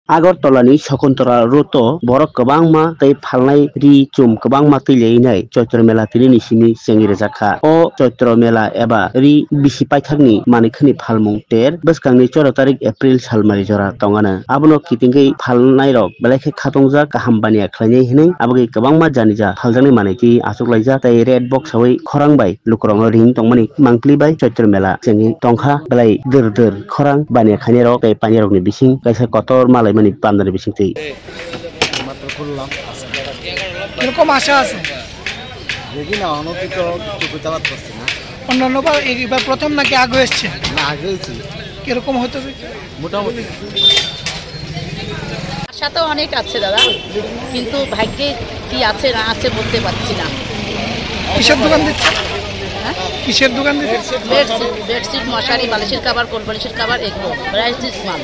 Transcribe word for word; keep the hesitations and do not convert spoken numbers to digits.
Agartala ni Shakuntala road o borok kwbangma tei phalnai ri chum kwbangma twi leinai Chaitro Mela tini ni simi chengwi rwjak kha. O Chaitro Mela eba ri bisi paithakni manikhani phalmung ter bwskangni choro tarik April salmari jora tongano. Abono kitingwi phalnairok belai khe khatungjak kaham baniya khlainai hinwi aboni kwbangma janija phaljaknai manwi twi achuklaijak tei red box sawi khorang bai lukurokno ring tongmani mangpili bai Chaitro Mela chengwi tongkha belai dwr dwr khorang baniya khainai rok tei painai rokni bising kaisa kotor malaimani pandani bisingtwi. মাত্র খুললাম আজকে। কিরকম আশা আছে? দেখি না, অনতি তো কিছু করতে পারতেছি না। অন্যান্য বার এ-, এবার প্রথম নাকি আগে এসছে? না, আগে হয়েছিল। কিরকম হতে হবে? মোটামুটি। আশা তো অনেক আছে দাদা, কিন্তু ভাগ্যে কি আছে না আছে বলতে পারছি না। কিসের দোকান দিচ্ছে? হ্যাঁ? কিসের দোকান দিচ্ছে? বেডশিট, বেডশিট, মশারি, বালিশের কভার, কোল বালিশের কভার, এগুলো ভ্যারাইটিস মাল।